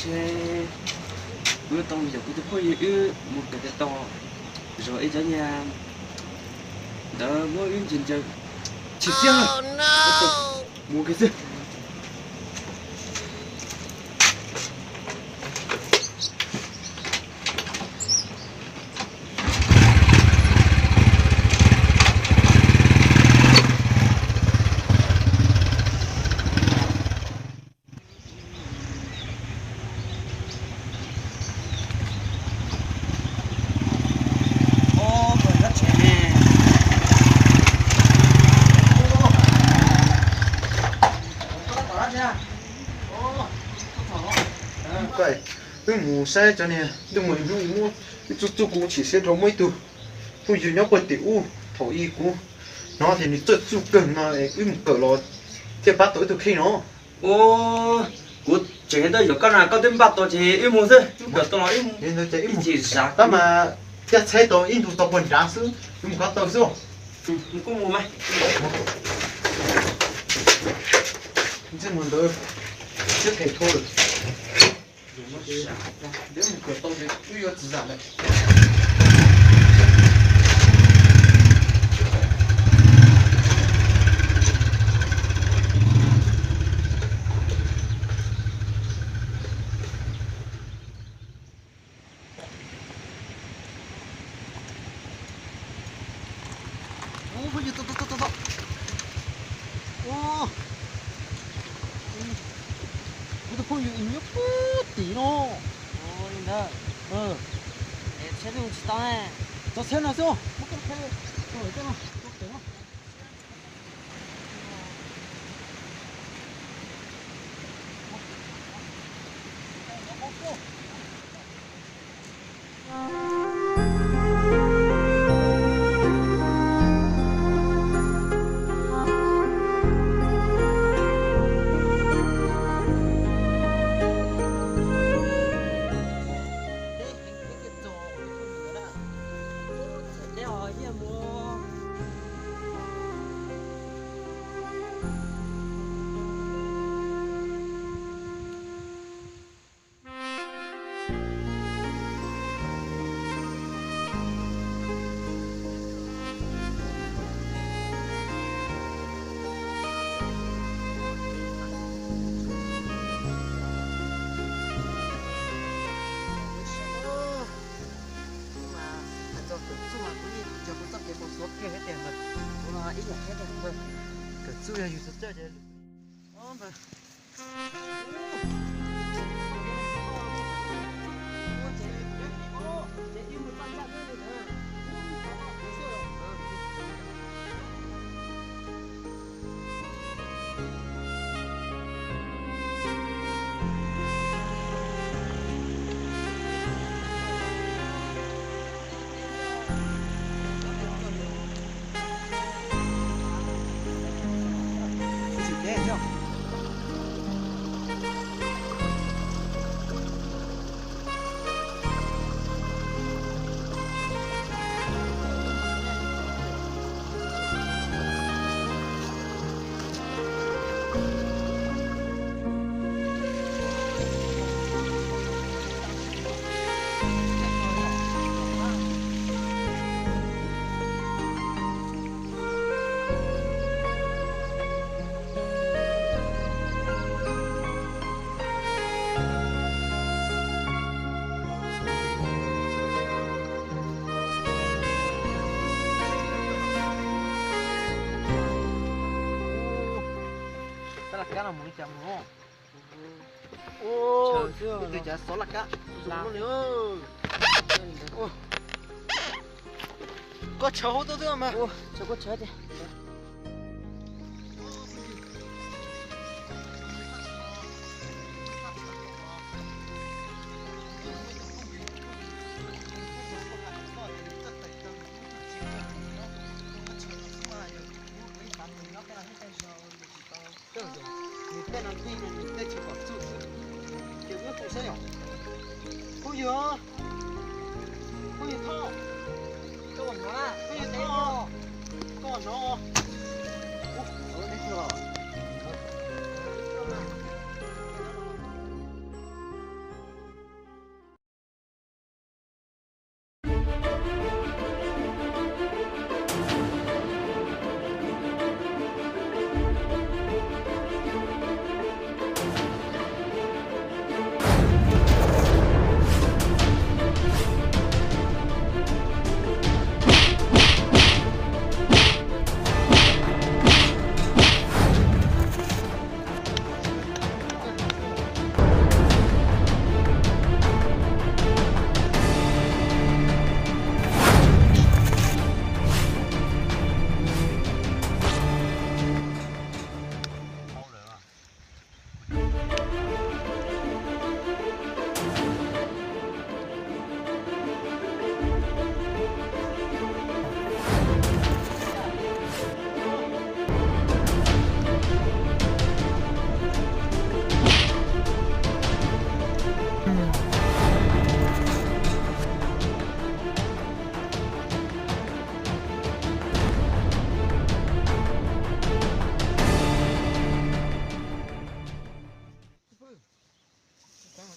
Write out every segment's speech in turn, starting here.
Ces kuv yuav tau mus yaum kuv tus phooj ywg wb mus kawm tes taw, zov ib cov nyuag ntawd muab wb ntsia ntsia. Tsis tiag, mus kiag xwb. Wb mus saib cov niag ntuj mus ib hnub ib muab, wb txuj txuj kuv tsis siab rau muaj ib tug phooj ywg nyob puag tim ub, thaum ub kuv hnov tias nws txawj txuj kawg no, wb mus kawm los thiaj pab tau ib tug kheej no. Ua, kuv tseem yuav tuaj yaum koj na, koj twb npaj tau ces wb mus xwb, wb kawm tau los wb mus. Tab mas caj txhais tau ib ntu tau puag nrad xwb, wb mus kom tau xwb. Mus kuj mus mas. Ntxim mus ntawd, siab phem dhau lawm. Wb mus kawm tau ces wb yuav tsis zam lawm. Ua, phooj ywg, tos tos tos tos. Ua, kuv tus phooj ywg nyob puag tim no. Ua li ntawd. Tsheb twb tsis tau ne. Txog tsheb no xwb, muab koj qhia, tus no, tus no. Kawm txuj yog yus txawj txawj ces Tab laj kab no mus li cas mus? Ua, tus cav xov laj kab. Koj tshav hauv tuaj twb mas. Ua, tshav koj tshav tiag. Nws tej no tig no nws tej tsis pom txuj xwb. Ces muab tus saib yom. Phooj ywg, phooj ywg Thoj, phooj ywg Thoj, koj hnov.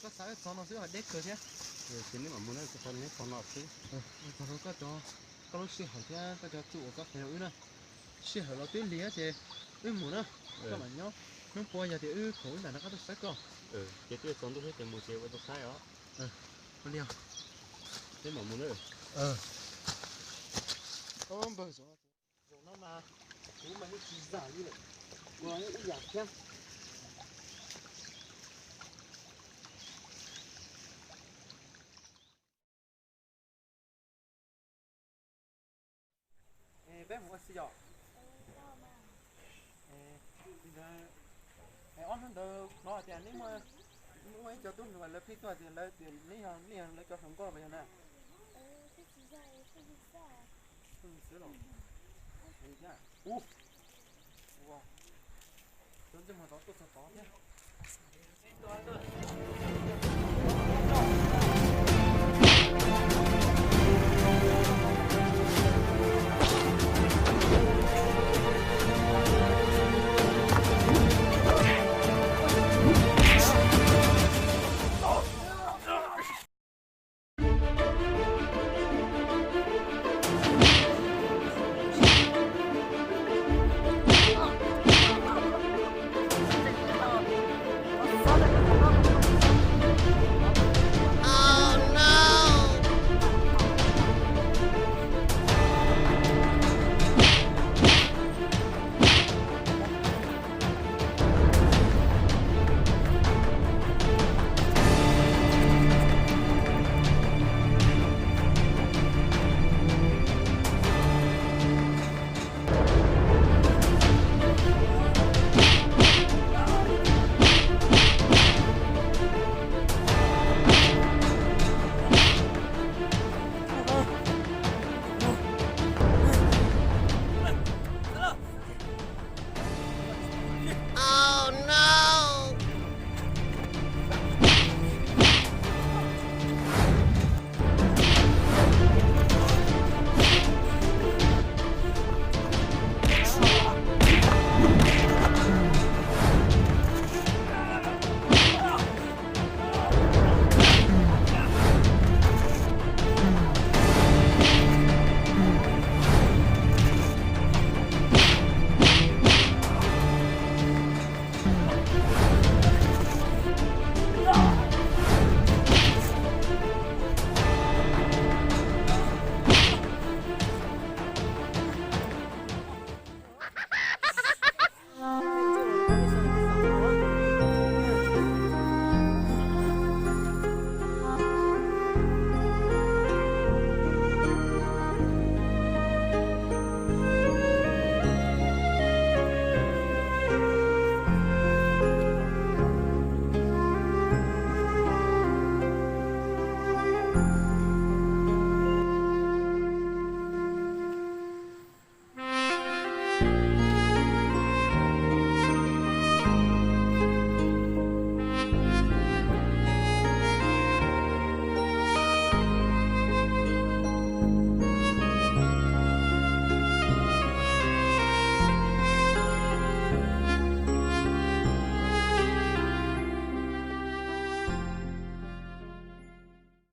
Koj xa wb txog no xwb ho deb kawg thiab. Ces neb mam mus na, kuv xa neb txog no xwb. Txog no koj cov, koj lub sij hawm thiab koj cov txuj uas koj qhia rau wb na. Sij hawm los twb lig ces wb mus na. Koj mam nyob, hnub puas yog tias wb khoom wb nram no qab tuaj saib koj. Ces twb tsaus ntuj thiab ces mus ces ua tau saib os. Ua li os. Peb mam mus na. Npawg, zaum no mas kuv mas yeej tsis zam li lawm, kuv yeej ib yam thiab. Peb mus ua si yom? Ob hnub ntawd hnov tias neb muaj, muaj ib co tub hluas lawv pheej tuaj tias lawv tias neb yog, neb yog lawv cov hluas nkauj los yog na? Ua, cov ntsej muag tod tuaj txog tod thiab.